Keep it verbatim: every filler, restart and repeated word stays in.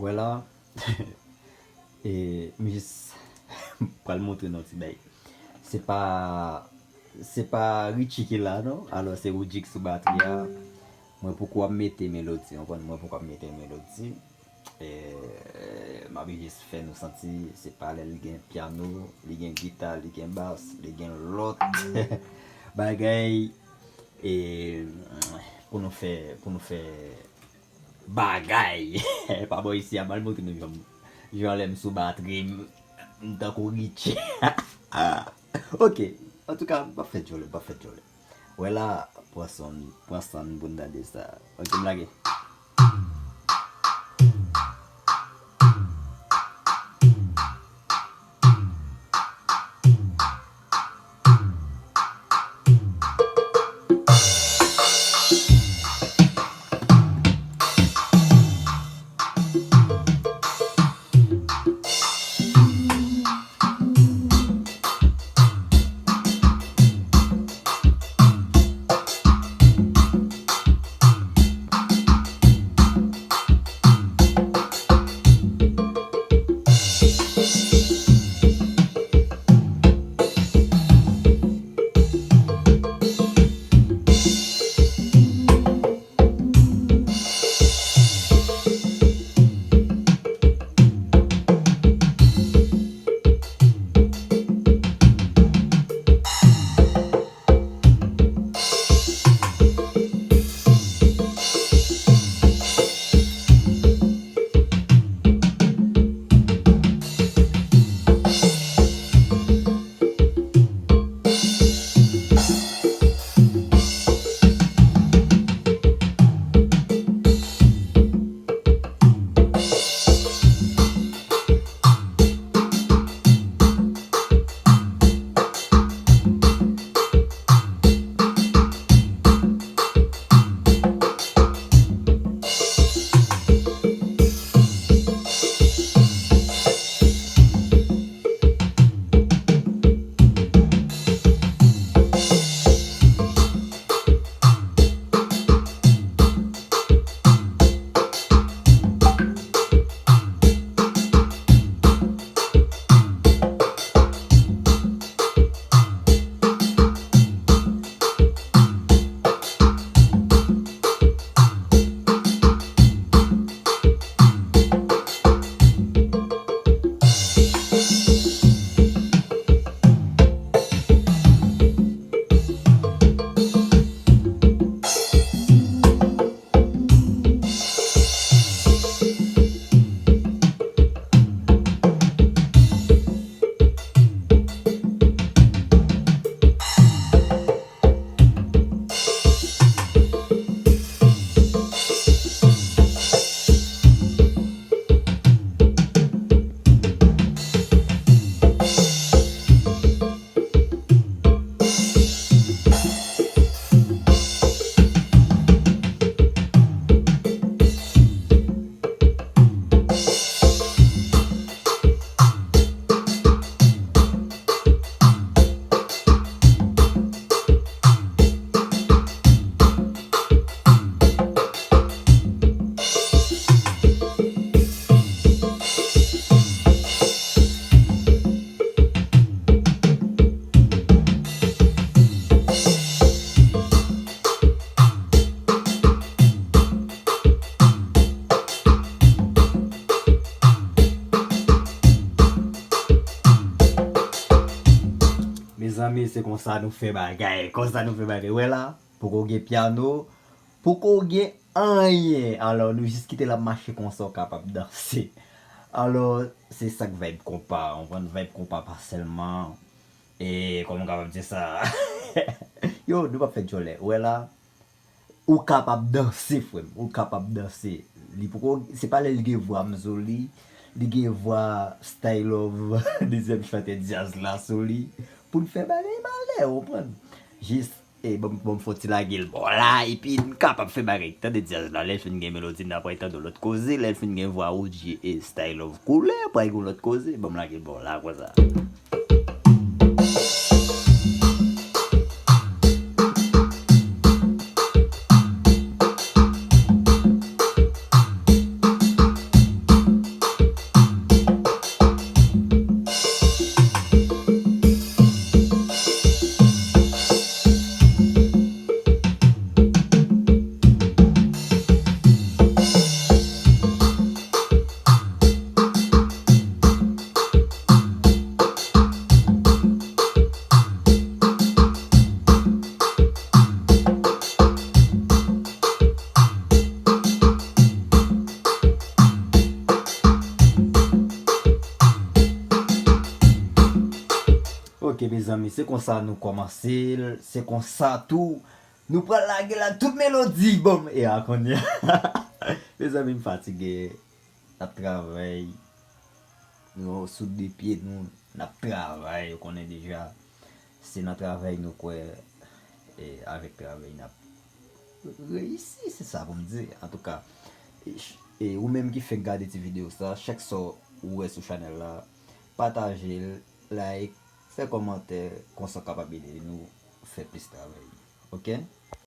Wè la, e, m jis pral montre nou ti bay. Se pa, se pa Richie ki la, non. Alò, se Woodjix sou batri a. Mwen poko ap mete melodi, w konprann? Mwen poko ap mete melodi. E, m ap jis fè nou santi, se pa lè li gen pyano, li gen gita, li gen bas, li gen lòt bagay, e, pou nou fè, pou nou fè bagay. Pa bò isi a, m al montre nou jan m, jan lè m sou batri, m, m tankou Richie. Ok, antouka, m p ap fè djòlè, m p ap fè djòlè. Wè la, pran san, pran san pou n tande sa. Ok, m lage. Mezanmi, se konsa nou fè bagay. Konsa nou fè bagay. Wè la, poko gen pyano, poko gen anyen. Alò, nou jis kite l ap mache konsa, w kapab danse. Alò, se sa k vibe konpa. W konprann? Vibe konpa pa sèlman, e, kòman m kapab di sa? Yo, nou p ap fè djòlè. Wè la, ou kapab danse, frè m. Ou kapab danse. Li poko, se pa lè li gen vwa m sou li, li gen vwa Stylove, dezyèm chantè djaz la sou li, pou n fè bagay malè, w konprann? Jis, e, ban m, ban m fè yon ti lage l bò la, epi n kapab fè bagay. Tande djaz la, lè l fin gen melodi, n a pral tande lòt koze, lè l fin gen vwa Woodjix e Stylove koulè, pral gen lòt koze, ban m lage l bò la, konsa. Ok, mezanmi, se konsa nou kòmanse l, se konsa tou nou pral lage l ak tout melodi. Bon, e a kounye a. Mezanmi, m fatige, n ap travay, nou sou de pye nou, n ap travay, ou konnen deja. Se nan travay nou kwè, e avèk travay n ap reyisi, se sa pou m di. Antouka, e, e ou menm ki fenk gade ti videyo sa, chak sa ou wè sou chanèl la, pataje l, like, fè kòmantè, konsa w kapab ede nou fè plis travay. Ok?